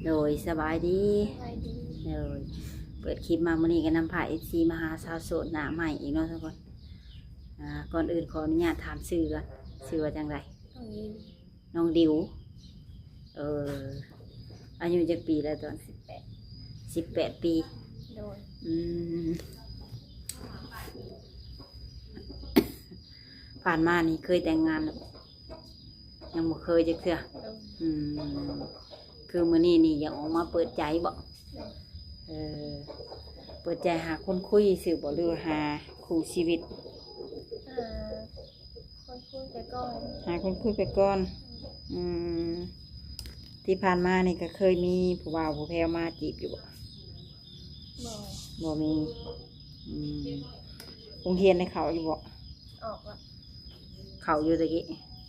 ໂດຍ ສະບາຍດີ ສະບາຍດີ ໂດຍ ເປີດຄລິບມາມື້ນີ້ກໍນຳພາເອັຟຊີມາຫາສາວໂສດໜ້າໃໝ່ອີກເນາະທຸກຄົນ. ອ່າ ກ່ອນອື່ນຂໍອະນຸຍາດຖາມຊື່ກ່ອນ ຊື່ວ່າຈັ່ງໃດ? ນ້ອງດິວ ນ້ອງດິວ ເອີ ອາຍຸຈັກປີແລ້ວຕອນ? ສິບແປດ ສິບແປດປີ ໂດຍ ອືມ ຜ່ານມານີ້ເຄີຍແຕ່ງງານແລ້ວບໍ່? ຍັງບໍ່ເຄີຍຈັກເທື່ອ ໂດຍ ອືມ ຄືມື້ນີ້ນີ້ຢາກອອກມາເປີດໃຈບໍ່? ໂດຍ ເອີ ເປີດໃຈຫາຄົນຄຸຍຊື່ບໍ່ ຫຼືວ່າຫາຄູ່ຊີວິດ? ຫາຄົນຄຸຍໄປກ່ອນ ຫາຄົນຄຸຍໄປກ່ອນ ອືມ ທີ່ຜ່ານມານີ້ກໍເຄີຍມີຜູ້ບ່າວຜູ້ແພ້ວມາຈີບຢູ່ບໍ່? ບໍ່ ບໍ່ມີ ອືມ ໂຮງຮຽນໄດ້ເຂົ້າຢູ່ບໍ່? ອອກລະ ເຂົ້າຢູ່ຕະກີ້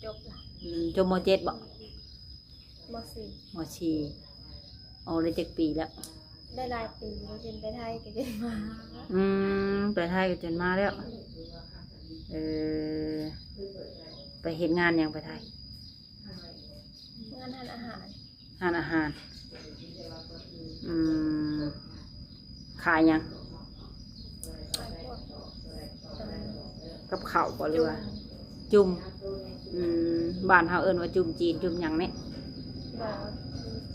ຈົບລະ ອືມ ຈົບ ມໍເຈັດ ບໍ່? ມໍສີ່ ມໍສີ່ ອອກໄດ້ຈັກປີແລ້ວ? ໄດ້ຫຼາຍປີແລ້ວ ຈົນໄປໄທກໍຈົນມາ ອືມ ໄປໄທກໍຈົນມາແລ້ວ ເອີ ໄປເຮັດງານຫຍັງໄປໄທ? ງານຮ້ານອາຫານ ຮ້ານອາຫານ ອືມ ຂາຍຫຍັງ? ກັບເຂົ້າບໍ່ ຫຼືວ່າຈຸ່ມ? ຈຸ່ມ ອືມ ບ້ານເຮົາເອີ້ນວ່າຈຸ່ມຈີນ ຈຸ່ມຫຍັງນີ້? ບໍ່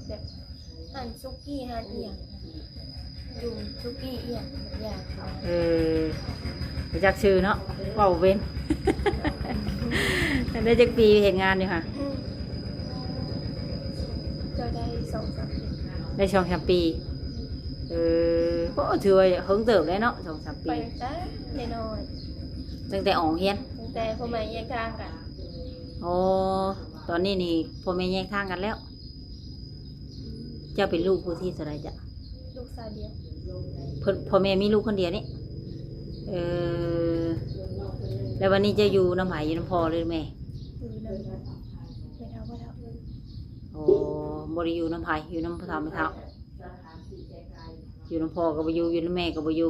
ແບບຮ້ານສຸກີ້ ຮ້ານອີ່ຫຍັງ ຈຸ່ມສຸກີ້ອີ່ຫຍັງ ເອີ ບໍ່ຈັກຊື່ເນາະ ເວົ້າບໍ່ເປັນ ໄດ້ຈັກປີເຮັດງານຢູ່ຫະ? ອືມ ກໍໄດ້ສອງສາມປີ ໄດ້ສອງສາມປີ ເອີ ໂອ້ ຖືວ່າເຫິງເຕີບແລ້ວເນາະ ສອງສາມປີ ໄປຕັ້ງແຕ່ນ້ອຍ ຕັ້ງແຕ່ອອກໂຮງຮຽນ ຕັ້ງແຕ່ພໍ່ແມ່ແຍກທາງກັນ ໂອ້ ຕອນນີ້ນີ້ພໍ່ແມ່ແຍກທາງກັນແລ້ວ ເຈົ້າເປັນລູກຜູ້ທີເທົ່າໃດຈະ? ລູກສາວດຽວ ເພິ່ນ ພໍ່ແມ່ມີລູກຄົນດຽວນີ້ ເອີ ແລ້ວບັດນີ້ເຈົ້າຢູ່ນຳໃຜ ຢູ່ນຳພໍ່ ຫຼືແມ່? ຢູ່ນຳແມ່ເຖົ້າພໍ່ເຖົ້າ ໂອ້ ບໍ່ໄດ້ຢູ່ນຳໃຜ ຢູ່ນຳພໍ່ເຖົ້າແມ່ເຖົ້າ ຢູ່ນຳພໍ່ກໍບໍ່ຢູ່ ຢູ່ນຳແມ່ກໍບໍ່ຢູ່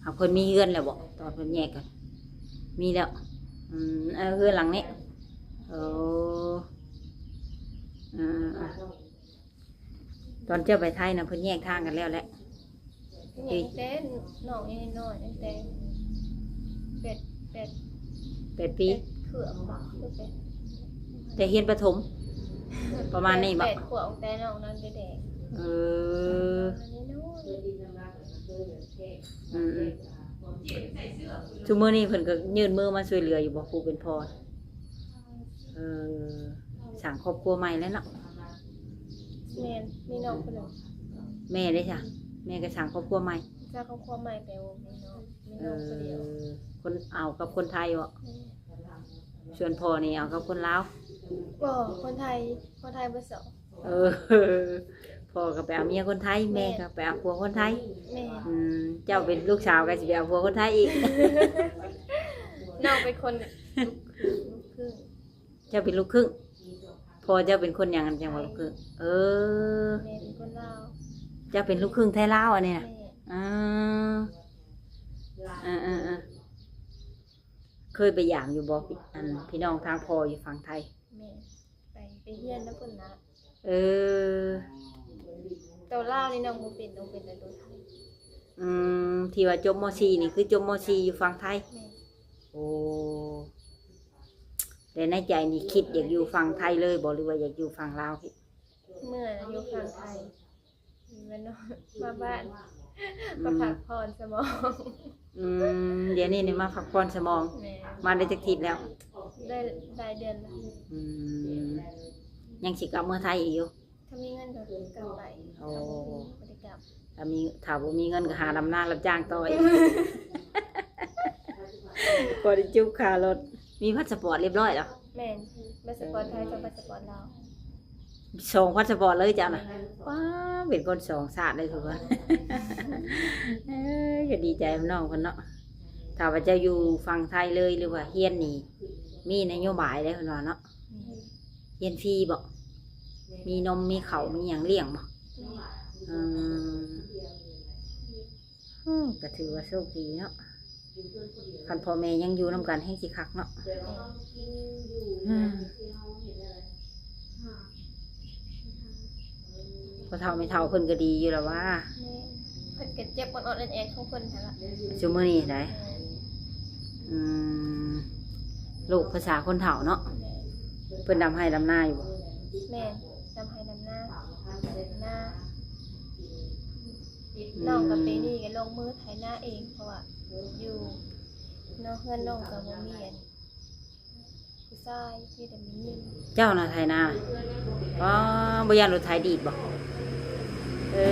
ຫາກເພິ່ນມີເຮືອນແລ້ວບໍ່ ຕອນເພິ່ນແຍກກັນ? ມີແລ້ວ ອືມ ເອີ ເຮືອນຫຼັງນີ້ ໂອ້ ອືມ ຕອນເຈົ້າໄປໄທນະ ເພິ່ນແຍກທາງກັນແລ້ວແຫຼະ ແຍກແຕ່ນ້ອງຍັງນ້ອຍ ຕັ້ງແຕ່ແປດ ແປດ ແປດປີ ແປດຂວບ ແຕ່ຮຽນປະຖົມ ປະມານນີ້ບໍ່? ແປດຂວບ ແຕ່ນ້ອງນອນແດງ ເອີ ອືມ ອືມ ຊຸມື້ນີ້ເພິ່ນກໍຍື່ນມືມາຊ່ວຍເຫຼືອຢູ່ບໍ່ ຜູ້ເປັນພໍ່? ເອີ ສ້າງຄອບຄົວໃໝ່ແລ້ວເນາະ ແມ່ນ ມີນ້ອງຄົນໜຶ່ງ ແມ່ເດ້ຊະ? ແມ່ກໍສ້າງຄອບຄົວໃໝ່ ສ້າງຄອບຄົວໃໝ່ ແຕ່ວ່າມີນ້ອງ ມີນ້ອງຄົນດຽວ ເອີ ຄົນ ເອົາກັບຄົນໄທບໍ? ແມ່ນ ສ່ວນພໍ່ນີ້ເອົາກັບຄົນລາວ? ບໍ່ ຄົນໄທ ຄົນໄທເບິດສອງ ເອີ ພໍ່ກໍໄປເອົາເມຍຄົນໄທ ແມ່ ແມ່ກໍໄປເອົາຜົວຄົນໄທ ແມ່ນ ອືມ ເຈົ້າເປັນລູກສາວກໍຊິໄປເອົາຜົວຄົນໄທອີກ ນ້ອງເປັນຄົນລູກຄຶ່ງ ເຈົ້າເປັນລູກຄຶ່ງ ພໍ່ເຈົ້າເປັນຄົນຫຍັງຈັ່ງວ່າລູກຄຶ່ງ? ແມ່ນ ເອີ ແມ່ເປັນຄົນລາວ ເຈົ້າເປັນລູກຄຶ່ງໄທລາວອັນນີ້ນະ ແມ່ນ ອືມ ເອີໆໆ ເຄີຍໄປຢາມຢູ່ບໍ່ ອັນ ພີ່ນ້ອງທາງພໍ່ຢູ່ຝັ່ງໄທ? ແມ່ນ ໄປ ໄປຮຽນນຳເພິ່ນນະ ເອີ ໂຕລາວນີ້ນ້ອງບໍ່ເປັນ ນ້ອງເປັນແຕ່ໂຕໄທ ອືມ ທີ່ວ່າຈົບ ມໍສີ່ ນີ້ຄືຈົບ ມໍສີ່ ຢູ່ຝັ່ງໄທ ແມ່ນ ໂອ້ ແລະໃນໃຈນີ້ຄິດຢາກຢູ່ຝັ່ງໄທເລີຍບໍ່ ຫຼືວ່າຢາກຢູ່ຝັ່ງລາວ? ເມື່ອຢູ່ຝັ່ງໄທ ມານອນ ມາບ້ານ ອືມ ມາພັກຜ່ອນສະໝອງ ອືມ ດຽວນີ້ນີ້ມາພັກຜ່ອນສະໝອງ ແມ່ນ ມາໄດ້ຈັກທິດແລ້ວ? ໄດ້ຫຼາຍເດືອນແລ້ວ ອືມ ຍັງຊິກັບເມືອໄທອີກຢູ່? ຖ້າມີເງິນກໍກັບໄປ ໂອ້ ຖ້າບໍ່ມີກໍບໍ່ໄດ້ກັບ ຖ້າມີ ຖ້າບໍ່ມີເງິນກໍຫາດຳນາຮັບຈ້າງຕໍ່ອີກ ພໍໄດ້ຈຸບຄ່າລົດ ມີພາສປອດຮຽບຮ້ອຍແລ້ວ? ແມ່ນ ພາສປອດໄທກັບພາສປອດລາວ ສອງພາສປອດເລີຍເຈົ້ານະ ແມ່ນ ວ້າ ເປັນຄົນສອງຊາດເລີຍທຸກຄົນ ເອີຍ ກໍດີໃຈນຳນ້ອງເພິ່ນເນາະ ຖ້າວ່າເຈົ້າຢູ່ຝັ່ງໄທເລີຍ ຫຼືວ່າຮຽນນີ້ ມີນະໂຍບາຍໄດ໋ເພິ່ນວ່າເນາະ ແມ່ນ ຮຽນຟຣີບໍ່? ມີນົມ ມີເຂົ້າ ມີຫຍັງລ້ຽງບໍ່? ແມ່ນ ອືມ ໂອ້ ກໍຖືວ່າໂຊກດີເນາະ ຄັນພໍ່ແມ່ຍັງຢູ່ນຳກັນແຮ່ງຊິຄັກເນາະ ແມ່ນ ອືມ. ພໍ່ເຖົ້າແມ່ເຖົ້າເພິ່ນກໍດີຢູ່ລະຫວາ? ແມ່ນ. ເພິ່ນກໍເຈັບອອດໆແອດໆຂອງເພິ່ນຫັ້ນລະ. ຊຸມື້ນີ້ໃດ? ແມ່ນ. ອືມ ໂລກພາສາຄົນເຖົ້າເນາະ. ແມ່ນ. ເພິ່ນດຳໄຮ່ດຳນາຢູ່ບໍ່? ແມ່ນ. ດຳໄຮ່ດຳນາ ໄຖນາ. ອືມ. ນ້ອງກໍປີນີ້ກໍລົງມືໄຖນາເອງ ເພາະວ່າຢູ່ນອກເຮືອນນ້ອງກໍບໍ່ມີອັນ ຜູ້ຊາຍ ມີແຕ່ແມ່ຍິງ. ເຈົ້ານະໄຖນາ? ອໍ ບໍ່ຢ້ານລົດໄຖດີດບໍ່? ເອີ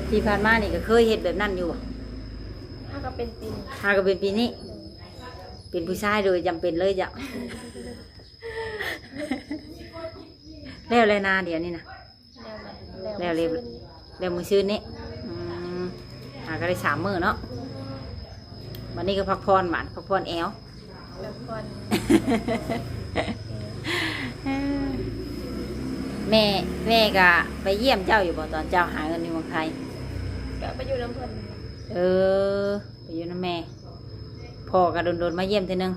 ທີ່ຜ່ານມານີ້ກໍເຄີຍເຮັດແບບນັ້ນຢູ່ບໍ່? ຫາກໍເປັນປີນີ້. ຫາກໍເປັນປີນີ້. ໂດຍ. ເປັນຜູ້ຊາຍໂດຍຈຳເປັນເລີຍເຈົ້າ. ແລ້ວແລ້ວນາດຽວນີ້ນະ? ແລ້ວແລ້ວ ແລ້ວມື້ຊືນນີ້. ອືມ ຫາກໍໄດ້ສາມມື້ເນາະ. ບັດນີ້ກໍພັກຜ່ອນ ບາດພັກຜ່ອນແອວ ພັກຜ່ອນ. ເອີ ແມ່ ແມ່ກໍໄປຢ້ຽມເຈົ້າຢູ່ບໍ່ ຕອນເຈົ້າຫາເງິນຢູ່ເມືອງໄທ? ກໍໄປຢູ່ນຳເພິ່ນ. ເອີ ໄປຢູ່ນຳແມ່. ພໍ່ກໍດົນໆມາຢ້ຽມເທື່ອໜຶ່ງ?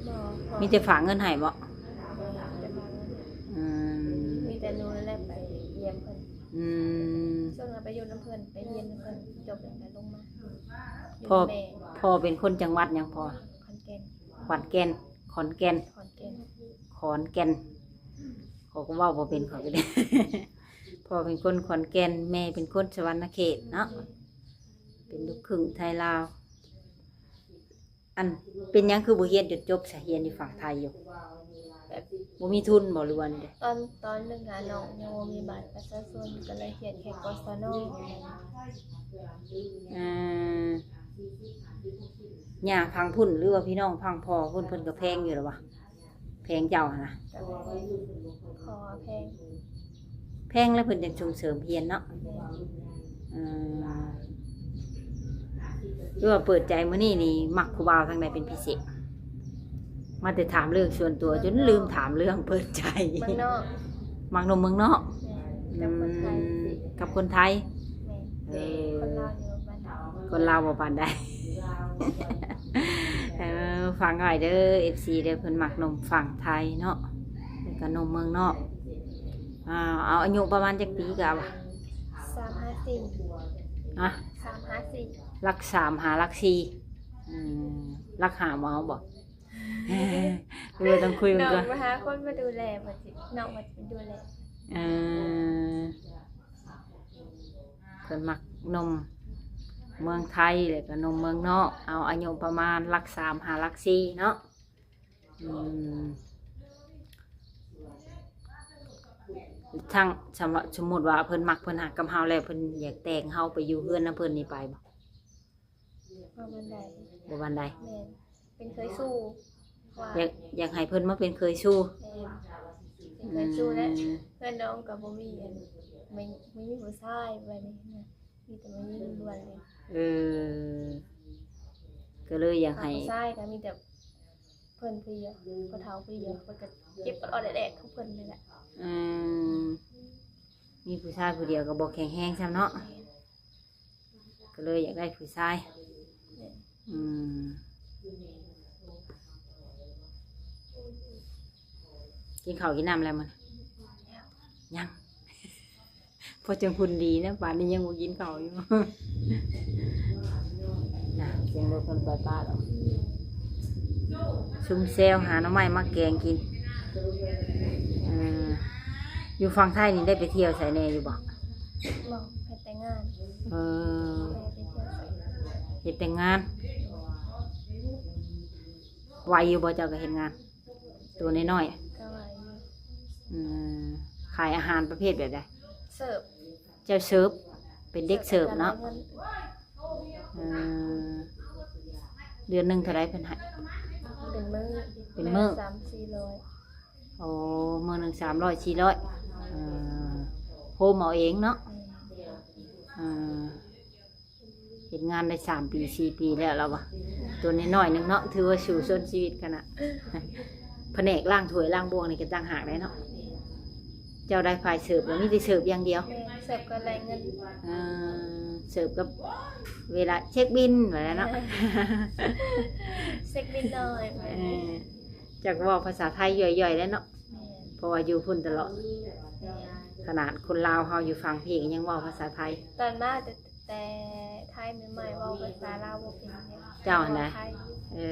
ບໍ່ ມີແຕ່ຝາກເງິນໃຫ້ບໍ່? ແຕ່ຝາກເງິນໃຫ້. ອືມ ມີແຕ່ໜູນັ້ນແຫຼະໄປຢ້ຽມເພິ່ນ. ອືມ ຊ່ວງນັ້ນໄປຢູ່ນຳເພິ່ນ ໄປຮຽນນຳເພິ່ນ ຈົບແລ້ວກໍລົງມາຢູ່ນຳແມ່. ພໍ່ເປັນຄົນຈັງຫວັດຫຍັງພໍ່? ຂອນແກ່ນ. ຂອນແກ່ນ ຂອນແກ່ນ ຂອນແກ່ນ ຂອນແກ່ນ. ຂ້ອຍກໍເວົ້າບໍ່ເປັນ ຂ້ອຍກໍໄດ້ ພໍ່ເປັນຄົນຂອນແກ່ນ ແມ່ເປັນຄົນສະຫວັນນະເຂດເນາະ. ເປັນລູກຄຶ່ງໄທລາວ. ອັນ ເປັນຫຍັງຄືບໍ່ຮຽນຈົນຈົບຊະ? ຮຽນຢູ່ຝັ່ງໄທຢູ່ ແບບ ບໍ່ມີທຶນບໍ່ ຫຼືວ່າແນວໃດ? ຕອນ ຕອນໜຶ່ງອະ ນ້ອງຍັງບໍ່ມີບັດປະຊາຊົນ ກໍເລີຍຮຽນແຄ່ ກສນ. ເອີ ຍ່າຝັ່ງພຸ້ນ ຫຼືວ່າພີ່ນ້ອງຝັ່ງພໍ່ພຸ້ນ ເພິ່ນກໍແພງຢູ່ລະຫວາ? ແພງເຈົ້າຫັ້ນນະ? ກໍແພງ ພໍ່ແພງ. ແພງແລ້ວເພິ່ນຈັ່ງສົ່ງເສີມຮຽນເນາະ. ແມ່ນ. ເອີ ຄືວ່າເປີດໃຈມື້ນີ້ນີ້ ມັກຜູ້ບ່າວທາງໃດເປັນພິເສດ? ມາແຕ່ຖາມເລື່ອງສ່ວນຕົວຈົນລືມຖາມເລື່ອງເປີດໃຈ. ເມືອງນອກ. ມັກໜຸ່ມເມືອງນອກ? ແມ່ນ. ອືມ ກັບຄົນໄທ. ກັບຄົນໄທ? ແມ່ນ. ເອີ ຄົນລາວນີ້ບໍ່ປານໃດ. ຄົນລາວບໍ່ປານໃດ. ເອີ ຟັງໄວ້ເດີ ເອັຟຊີ ເດີ ເພິ່ນມັກໜຸ່ມຝັ່ງໄທເນາະ ແລ້ວກໍໜຸ່ມເມືອງນອກ. ອ່າ ເອົາອາຍຸປະມານຈັກປີກໍເອົາ? ສາມຫ້າສີ່. ຮະ? ສາມຫ້າສີ່. ຫຼັກສາມຫາຫຼັກສີ່. ອືມ ຫຼັກຫ້າບໍ່ເອົາບໍ່? ເອີ ຕ້ອງຄຸຍກັນກ່ອນ. ນ້ອງໄປຫາຄົນມາດູແລ ວ່າຊິ ນ້ອງວ່າຊິໄປດູແລ. ເອີ ເພິ່ນມັກໜຸ່ມເມືອງໄທ ແລ້ວກໍໜຸ່ມເມືອງນອກ ເອົາອາຍຸປະມານຫຼັກສາມຫາຫຼັກສີ່ເນາະ. ອືມ ທັງ ສຳ ສົມມຸດວ່າເພິ່ນມັກເພິ່ນຮັກກັບເຮົາແລ້ວ ເພິ່ນຢາກແຕ່ງເຮົາໄປຢູ່ເຮືອນນຳເພິ່ນນີ້ ໄປບໍ່? ບໍ່ປານໃດ. ບໍ່ປານໃດ. ແມ່ນ. ເປັນເຂີຍສູ່ວ່າ ຢາກ ຢາກໃຫ້ເພິ່ນມາເປັນເຂີຍສູ່. ແມ່ນ. ເປັນເຂີຍສູ່ແຫຼະ. ອືມ ເຮືອນນ້ອງກໍບໍ່ມີອັນ ບໍ່ ບໍ່ມີຜູ້ຊາຍ ແບບນີ້ນະ ມີແຕ່ແມ່ຍິງລ້ວນເລີຍ. ເອີ ກໍເລີຍຢາກໃຫ້ ຖ້າຜູ້ຊາຍກໍມີແຕ່ເພິ່ນຜູ້ດຽວ ພໍ່ເຖົ້າຜູ້ດຽວ ເພິ່ນກໍເຈັບອອດໆແອດໆຂອງເພິ່ນນີ້ແຫຼະ. ອືມ ມີຜູ້ຊາຍຜູ້ດຽວກໍບໍ່ແຂງແຮງຊ້ຳເນາະ. ແມ່ນ. ກໍເລີຍຢາກໄດ້ຜູ້ຊາຍ. ແມ່ນ. ອືມ ກິນເຂົ້າກິນນ້ຳແລ້ວມັນ? ຍັງ. ພໍຈັ່ງຫຸ່ນດີນະ ປານນີ້ຍັງບໍ່ກິນເຂົ້າຢູ່. ນະ ສຽງລົດເພິ່ນໄປປາດອອກ. ຊຸມແຊວຫາໜໍ່ໄມ້ມາແກງກິນ. ເອີ ຢູ່ຝັ່ງໄທນີ້ໄດ້ໄປທ່ຽວໃສແດ່ຢູ່ບໍ່? ບໍ່ ເຮັດແຕ່ງານ. ເອີ ແມ່ໄປທ່ຽວໃສ? ເຮັດແຕ່ງານ. ໄຫວຢູ່ບໍ່ ເຈົ້າກໍເຮັດງານ? ໂຕນ້ອຍໆ ກໍໄຫວຢູ່. ອືມ ຂາຍອາຫານປະເພດແບບໃດ? ເສີບ. ເຈົ້າເສີບ ເປັນເດັກເສີບເນາະ. ເສີບກໍໄດ້ເງິນ. ອືມ ເດືອນໜຶ່ງເທົ່າໃດເພິ່ນໃຫ້? ເປັນມື້. ເປັນມື້ ສາມສີ່ຮ້ອຍ. ໂອ້ ມື້ໜຶ່ງສາມຮ້ອຍສີ່ຮ້ອຍ. ເອີ ໂຮມເອົາເອງເນາະ. ແມ່ນ. ເອີ ເຮັດງານໄດ້ສາມປີສີ່ປີແລ້ວລາວວ່າ. ໂຕນ້ອຍໆໜຶ່ງເນາະ ຖືວ່າສູ້ຊົນຊີວິດຂະໜາດ. ພະແນກລ້າງຖ້ວຍລ້າງບ່ວງນີ້ກໍຕ່າງຫາກໄດ໋ເນາະ. ເຈົ້າໄດ້ຝ່າຍເສີບ ແລ້ວມີແຕ່ເສີບຢ່າງດຽວ. ແມ່ນ ເສີບກໍໄດ້ເງິນ. ເອີ ເສີບກັບເວລາເຊັກບິນວ່າແລ້ວເນາະ. ເຊັກບິນໜ້ອຍ. ເອີ ຈັກເວົ້າພາສາໄທຢ່ອຍໆແລ້ວເນາະ. ແມ່ນ. ເພາະວ່າຢູ່ພຸ້ນຕະຫຼອດ. ແມ່ນ. ຂ ຂະໜາດຄົນລາວເຮົາຢູ່ຝັ່ງພີ້ກໍຍັງເວົ້າພາສາໄທ. ຕອນມາແຕ່ ແຕ່ໄທໃໝ່ໆ ເວົ້າພາສາລາວບໍ່ເປັນເດ. ເຈົ້າຫັ້ນນະ? ເວົ້າໄທຢູ່. ເອີ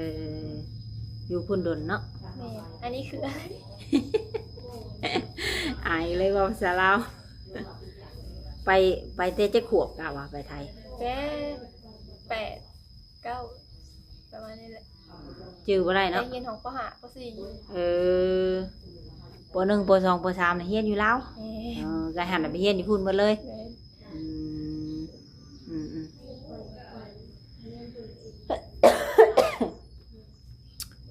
ຢູ່ພຸ້ນດົນເນາະ. ແມ່ນ. ອັນນີ້ຄືອາຍ ອາຍເລີຍເວົ້າພາສາລາວ. ໄປ ໄປແຕ່ຈັກຂວບກະວ່າໄປໄທ? ແຕ່ແປດ ເກົ້າ ປະມານນີ້ແຫຼະ. ຈື່ບໍ່ໄດ້ເນາະ. ໄປຮຽນຫ້ອງ ປໍຫ້າ ປໍສີ່. ເອີ ປໍໜຶ່ງ ປໍສອງ ປໍສາມ ນະຮຽນຢູ່ລາວ. ແມ່ນ. ເອີ ກະຫັ້ນນະໄປຮຽນຢູ່ພຸ້ນໝົດເລີຍ. ແມ່ນ. ອືມ ອືມ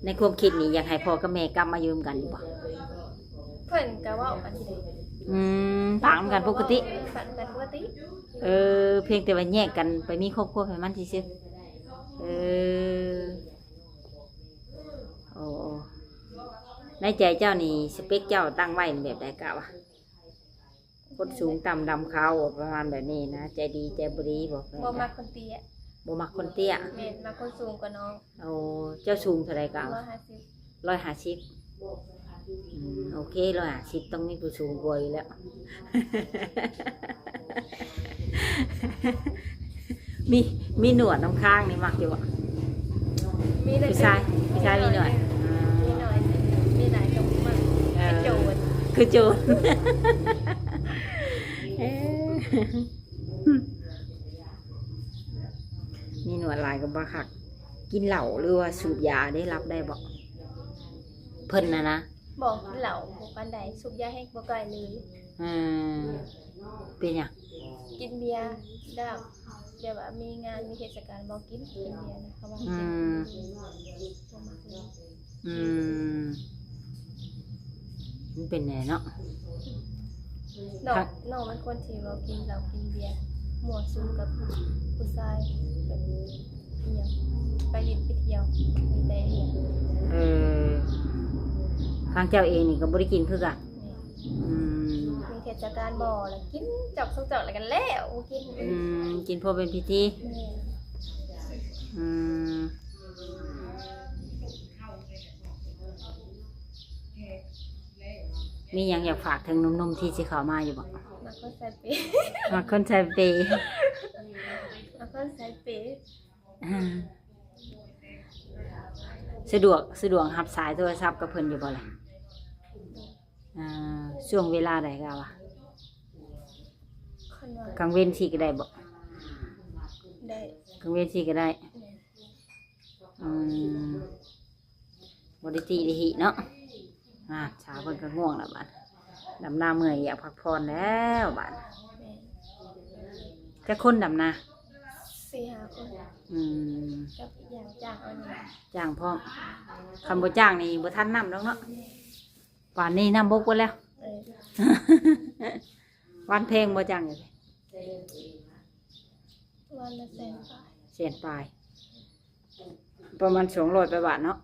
ໆ ໃນຄວາມຄິດນີ້ຢາກໃຫ້ພໍ່ກັບແມ່ກັບມາຢູ່ນຳກັນຢູ່ບໍ່? ເພິ່ນກະເວົ້າກັນຢູ່ເດ. ອືມ ປະນຳກັນປົກກະຕິ. ເອີ ປະນຳກັນປົກກະຕິ. ເອີ ພຽງແຕ່ວ່າແຍກກັນໄປມີຄອບຄົວໃຫ້ມັນຊື່ໆ. ເອີ ໂອ້ ໃນໃຈເຈົ້ານີ້ ສະເປັກເຈົ້າຕັ້ງໄວ້ແບບໃດກະວ່າ? ຄົນສູງຕ່ຳດຳຂາວ ປະມານແບບນີ້ນະ. ໃຈດີໃຈບໍ່ດີບໍ່? ບໍ່ມັກຄົນເຕ້ຍ. ບໍ່ມັກຄົນເຕ້ຍ. ແມ່ນ ມັກຄົນສູງກວ່ານ້ອງ. ໂອ້ ເຈົ້າສູງເທົ່າໃດກະ? ຮ້ອຍຫ້າສິບ. ຮ້ອຍຫ້າສິບ. ອືມ ໂອເຄ ຮ້ອຍຫ້າສິບ ຕ້ອງມີຜູ້ສູງກວ່າຢູ່ແລ້ວ. ມີ ມີໜວດນຳຄາງນີ້ມັກຢູ່ບໍ່? ມີແຕ່ ຜູ້ຊາຍ ຜູ້ຊາຍມີໜວດ. ມີໜວດ ມີຫຼາຍກໍບໍ່ມັກ. ເອີ ຄືໂຈນ ຄືໂຈນ. ເອີ ມີໜວດຫຼາຍກໍບໍ່ຄັກ. ກິນເຫຼົ້າ ຫຼືວ່າສູບຢາເດ້ ຮັບໄດ້ບໍ່? ເພິ່ນນະນະ. ບໍ່ກິນເຫຼົ້າບໍ່ປານໃດ. ສູບຢາແຮງບໍ່ກ່ອຍເລີຍ. ເອີ ເປັນຫຍັງ? ກິນເບຍແລ້ວ ແບບວ່າມີງານມີເທດສະການບໍ່ກິນ ກິນເບຍນະ ເຂົາວ່າ. ອືມ ບໍ່ມັກເລີຍ. ອືມ ມັນເປັນແນວເນາະ. ນ້ອງ ນ້ອງເປັນຄົນທີ່ບໍ່ກິນເຫຼົ້າກິນເບຍ ມົ້ວສຸມກັບຜູ້ຊາຍ ແບບ ອີ່ຫຍັງ ໄປຫຼິ້ນໄປທ່ຽວ ມີແຕ່ ເອີ ທາງເຈົ້າເອງນີ້ກໍບໍ່ໄດ້ກິນຄືກັນ. ແມ່ນ. ອືມ ມີເທດສະການບໍ່ລະກິນຈອກສອງຈອກລະກັນແລ້ວ ບໍ່ກິນ. ອືມ ກິນພໍເປັນພິທີ. ແມ່ນ. ອືມ ມີຫຍັງຢາກຝາກເຖິງໜຸ່ມໆທີ່ຊິເຂົ້າມາຢູ່ບໍ່? ມັກຄົນສາຍເປ. ມັກຄົນສາຍເປ. ມັກຄົນສາຍເປ. ສະດວກ ສະດວກຮັບສາຍໂທລະສັບກັບເພິ່ນຢູ່ບໍ່ລະ? ອ່າ ຊ່ວງເວລາໃດກໍວ່າ ຄັນວ່າ ກາງເວັນຊີ້ກໍໄດ້ບໍ່? ໄດ້ ກາງເວັນຊີ້ກໍໄດ້. ແມ່ນ. ອືມ ບໍ່ໄດ້ຕີໄດ້ຫິເນາະ. ອ່າ ສາວເພິ່ນກໍງ່ວງແລ້ວບາດ ດຳນາເມື່ອຍ ຢາກພັກຜ່ອນແລ້ວບາດ. ແມ່ນ. ຈັກຄົນດຳນາ? ສີ່ຫ້າຄົນ. ອືມ ກັບອີກຢ່າງຈ້າງເອົານີ້ ຈ້າງພ້ອມ. ຄັນບໍ່ຈ້າງນີ້ບໍ່ທັນນ້ຳດອກເນາະ. ແມ່ນ. ປານນີ້ນ້ຳບົກເບິດແລ້ວ. ເອີ ຫວ່ານແພງບໍ່? ຈ້າງຢູ່ ຫວ່ານລະແສນປາຍ. ແສນປາຍ ປະມານສອງຮ້ອຍປາຍບາດເນາະ.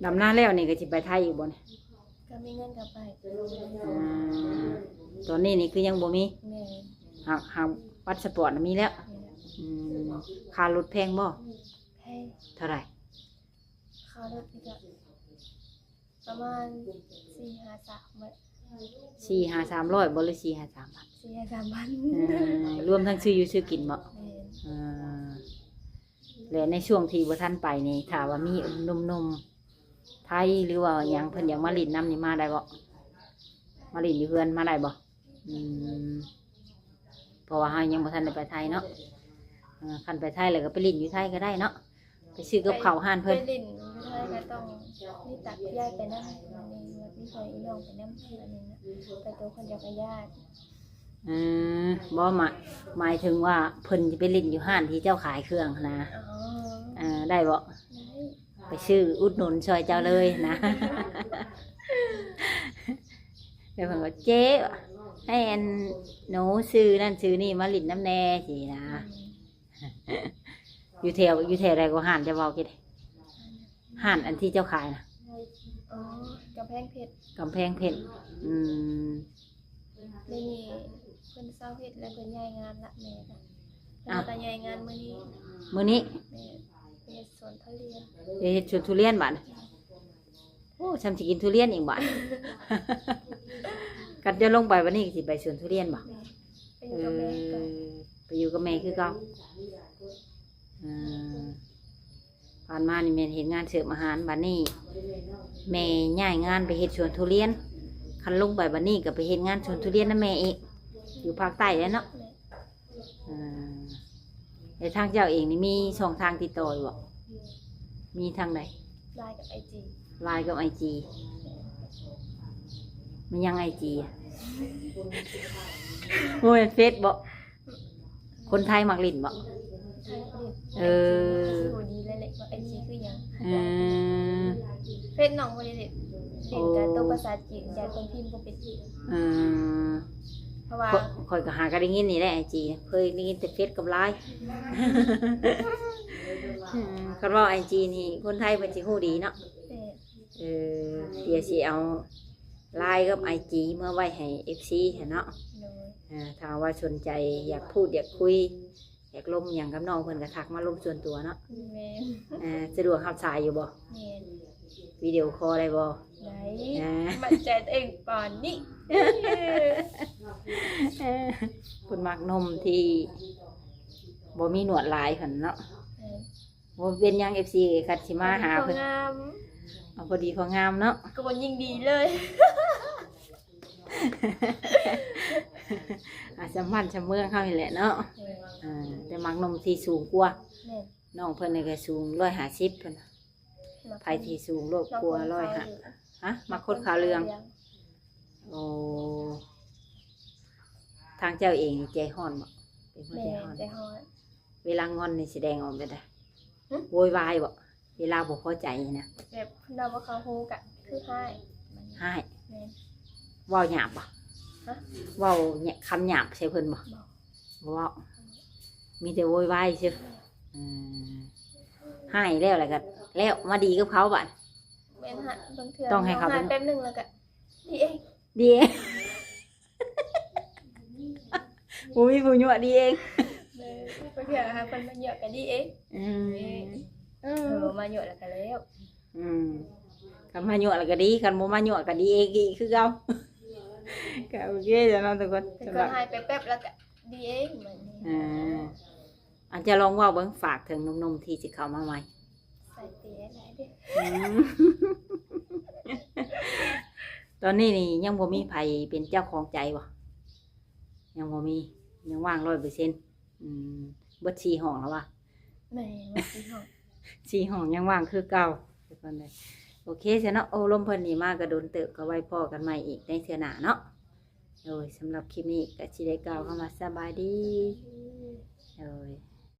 ດຳນາແລ້ວນີ້ກໍຊິໄປໄທອີກບໍ່ນີ້? ກໍມີເງິນກໍໄປ. ອືມ ຕອນນີ້ນີ້ຄືຍັງບໍ່ມີ? ແມ່ນ. ຫາກ ຫາກບັດສະປອດນະມີແລ້ວ. ມີແລ້ວ. ອືມ ຄ່າລົດແພງບໍ່? ແພງ. ເທົ່າໃດ? ຄ່າລົດນີ້ກໍປະມານສີ່ຫ້າສາມ ສີ່ຫ້າສາມຮ້ອຍບໍ່ ຫຼືສີ່ຫ້າສາມພັນ? ສີ່ຫ້າສາມພັນ. ເອີ ລວມທັງຊື້ຢູ່ຊື້ກິນບໍ່? ແມ່ນ. ເອີ ແລະໃນຊ່ວງທີ່ບໍ່ທັນໄປນີ້ ຖ້າວ່າມີໜຸ່ມໆໄທ ຫຼືວ່າຫຍັງ ເພິ່ນຢາກມາຫຼິ້ນນຳນີ້ ມາໄດ້ບໍ່? ມາຫຼິ້ນຢູ່ເຮືອນມາໄດ້ບໍ່? ອືມ ເພາະວ່າເຮົາຍັງບໍ່ທັນໄດ້ໄປໄທເນາະ. ເອີ ຄັນໄປໄທແລ້ວກໍໄປຫຼິ້ນຢູ່ໄທກໍໄດ້ເນາະ ໄປຊື້ກັບເຂົ້າຮ້ານເພິ່ນ. ໄປຫຼິ້ນຢູ່ໄທກໍຕ້ອງມີຕາກຍາຍໄປນຳ ມີ ມີພໍ່ອີນ້ອງໄປນຳ ອັນນີ້ນະ ໄປໂຕຄົນດຽວກໍຢ້ານ. ເອີ ບໍ່ ໝາຍ ໝາຍເຖິງວ່າເພິ່ນຈະໄປຫຼິ້ນຢູ່ຮ້ານທີ່ເຈົ້າຂາຍເຄື່ອງຫັ້ນນະ. ອໍ ເອີ ໄດ້ບໍ່? ໄດ້. ໄປຊື້ອຸດໜູນຊ່ອຍເຈົ້າເລີຍນະ. ແລ້ວເພິ່ນວ່າ ເຈ້ ໃຫ້ອັນໜູຊື້ນັ້ນຊື້ນີ້ມາຫຼິ້ນນຳແດ່ ຊີ້ນະ. ອືມ ຢູ່ແຖວ ຢູ່ແຖວໃດກໍຮ້ານເຈົ້າເວົ້າກິນ? ຮ້ານອັນທີ່ເຈົ້າຂາຍນະ. ອໍ ກຳແພງເພັດ. ກຳແພງເພັດ. ອືມ ດຽວນີ້ເພິ່ນເຊົາເຮັດແລ້ວ ເພິ່ນຍ້າຍງານລະ ແມ່ນະ. ເພິ່ນກໍຍ້າຍງານມື້ນີ້. ມື້ນີ້? ແມ່ນ. ໄປເຮັດສວນທຸລຽນ. ໄປເຮັດສວນທຸລຽນບາດນີ້. ໂອ້ ຊ່ຳຊິກິນທຸລຽນອີກບາດ. ຄັນເຈົ້າລົງໄປບັດນີ້ກໍຊິໄປສວນທຸລຽນບໍ່? ແມ່ນ ໄປຢູ່ກັບແມ່ຄືເກົ່າ. ເອີ ໄປຢູ່ກັບແມ່ຄືເກົ່າ. ເອີ ຜ່ານມານີ້ແມ່ນເຮັດງານເສີບອາຫານ ບັດນີ້ແມ່ຍ້າຍງານໄປເຮັດສວນທຸລຽນ. ຄັນລົງໄປບັດນີ້ກໍໄປເຮັດງານສວນທຸລຽນນຳແມ່ອີກ ຢູ່ພາກໃຕ້ແຫຼະເນາະ. ແມ່ນ ອ່າ ແລ້ວທາງເຈົ້າເອງນີ້ມີຊ່ອງທາງຕິດຕໍ່ຢູ່ບໍ່? ມີທາງໃດ? ລາຍກັບໄອຈີ. ລາຍກັບໄອຈີ. ແມ່ນຫຍັງໄອຈີ? ບໍ່ແມ່ນເຟສບໍ? ຄົນໄທມັກຫຼິ້ນບໍ? ໄທມັກຫຼິ້ນ. ເອີ ໄອຈີຄືດີເລີຍແຫຼະ ວ່າໄອຈີຄືຫຍັງ. ເອີ ເຟສນ້ອງບໍ່ໄດ້ຫຼິ້ນ ຫຼິ້ນແຕ່ໂຕພາສາຈີນ ຢ້ານເພິ່ນພິມບໍ່ເປັນ. ເອີ ເພາະວ່າ ຂ້ອຍ ຂ້ອຍກໍຫາກໍໄດ້ຍິນນີ້ແຫຼະ ໄອຈີ ເຄີຍໄດ້ຍິນແຕ່ເຟສກັບລາຍ. ອືມ ຄັນເວົ້າໄອຈີນີ້ ຄົນໄທເພິ່ນຊິຮູ້ດີເນາະ. ແມ່ນ. ເອີ ດຽວຊິເອົາລາຍກັບໄອຈີເມືອໄວ້ໃຫ້ເອັຟຊີຫັ້ນເນາະ. ໂດຍ. ເອີ ຖ້າວ່າສົນໃຈຢາກພູດຢາກຄຸຍ ຢາກລົມຫຍັງກັບນ້ອງເພິ່ນກໍທັກມາລົມສ່ວນຕົວເນາະ. ແມ່ນ. ເອີ ສະດວກຮັບສາຍຢູ່ບໍ່? ແມ່ນ. ວິດີໂອຄໍໄດ້ບໍ່? ໄດ້. ອ່າ ໝັ້ນໃຈຕົວເອງປານນີ້. ເອີ ເພິ່ນມັກໜຸ່ມທີ່ບໍ່ມີໜວດຫຼາຍເພິ່ນເນາະ. ແມ່ນ. ບໍ່ເປັນຫຍັງ ເອັຟຊີ ຄັນຊິມາຫາເພິ່ນ ພໍດີພໍງາມ. ເອົາພໍດີພໍງາມເນາະ ກໍບໍ່ຍິ່ງດີເລີຍ. ອາ ສ່ຳບ້ານສ່ຳເມືອງເຮົານີ້ແຫຼະເນາະ. ແມ່ນ. ອ່າ ແຕ່ມັກໜຸ່ມທີ່ສູງກວ່າ. ແມ່ນ. ນ້ອງເພິ່ນນີ້ກໍສູງຮ້ອຍຫ້າສິບພຸ້ນ. ມັກ ໃຜທີ່ສູງໂລດກວ່າຮ້ອຍຫ້າ. ຮະ? ມັກຄົນຂາວເຫຼືອງ. ໂອ້ ທາງເຈົ້າເອງນີ້ໃຈຮ້ອນບໍ່? ເປັນຄົນໃຈຮ້ອນ. ແມ່ນ ໃຈຮ້ອນ. ເວລາງອນນີ້ສະແດງອອກແບບໃດ? ຫຶ? ໂວຍວາຍບໍ່? ເວລາບໍ່ພໍໃຈນະ ແບບເພິ່ນເວົ້າບໍ່ເຂົ້າຫູກະຄືຮ້າຍ. ຮ້າຍ. ແມ່ນ. ເວົ້າຫຍາບບໍ່? ຮະ? ເວົ້າຄຳຫຍາບໃສ່ເພິ່ນບໍ່? ບໍ່. ບໍ່ເວົ້າ ມີແຕ່ໂວຍວາຍຊື່. ອືມ ຮ້າຍແລ້ວ ແລ້ວກໍແລ້ວ ມາດີກັບເຂົາບາດ. ແມ່ນ. ຮ້າຍ ບາງເທື່ອ ຕ້ອງໃຫ້ເຂົາ ຮ້າຍແປັບໜຶ່ງແລ້ວກໍດີເອງ. ດີເອງ. ບໍ່ມີຜູ້ຍົວະ ດີເອງ. ແມ່ນ. ບາງເທື່ອຫາຄົນມາຍົວະກໍດີເອງ. ອືມ. ເອີ ເອີ ມາຍົວະແລ້ວກໍແລ້ວ. ອືມ ຄັນມາຍົວະແລ້ວກໍດີ ຄັນບໍ່ມາຍົວະກໍດີເອງອີກຄືເກົ່າ. ກໍໂອເຄແລ້ວເນາະທຸກຄົນ. ເປັນຄົນຮ້າຍແປັບໆ ແລ້ວກໍດີເອງບັດນີ້. ອ່າ ອາດຈະລອງເວົ້າເບິ່ງ ຝາກເຖິງໜຸ່ມໆທີ່ຊິເຂົ້າມາໃໝ່. ໃສ່ເປຫຼາຍໆເດີ້. ອືມ ຕອນນີ້ນີ້ຍັງບໍ່ມີໃຜເປັນເຈົ້າຂອງໃຈບໍ່? ຍັງບໍ່ມີ ຍັງວ່າງຮ້ອຍເປີເຊັນ. ອືມ ເບິດສີ່ຫ້ອງແລ້ວວະ? ແມ່ນ ເບິດສີ່ຫ້ອງ. ສີ່ຫ້ອງຍັງວ່າງຄືເກົ່າ. ໂອເຄຊະເນາະ ໂອ້ ລົມເພິ່ນນີ້ມາກໍດົນເຕີບ ກໍໄວ້ພໍ້ກັນໃໝ່ອີກໃນເທື່ອໜ້າເນາະ. ໂດຍ ສຳລັບຄລິບນີ້ກໍຊິໄດ້ກ່າວຄຳວ່າສະບາຍດີ. ໂດຍ.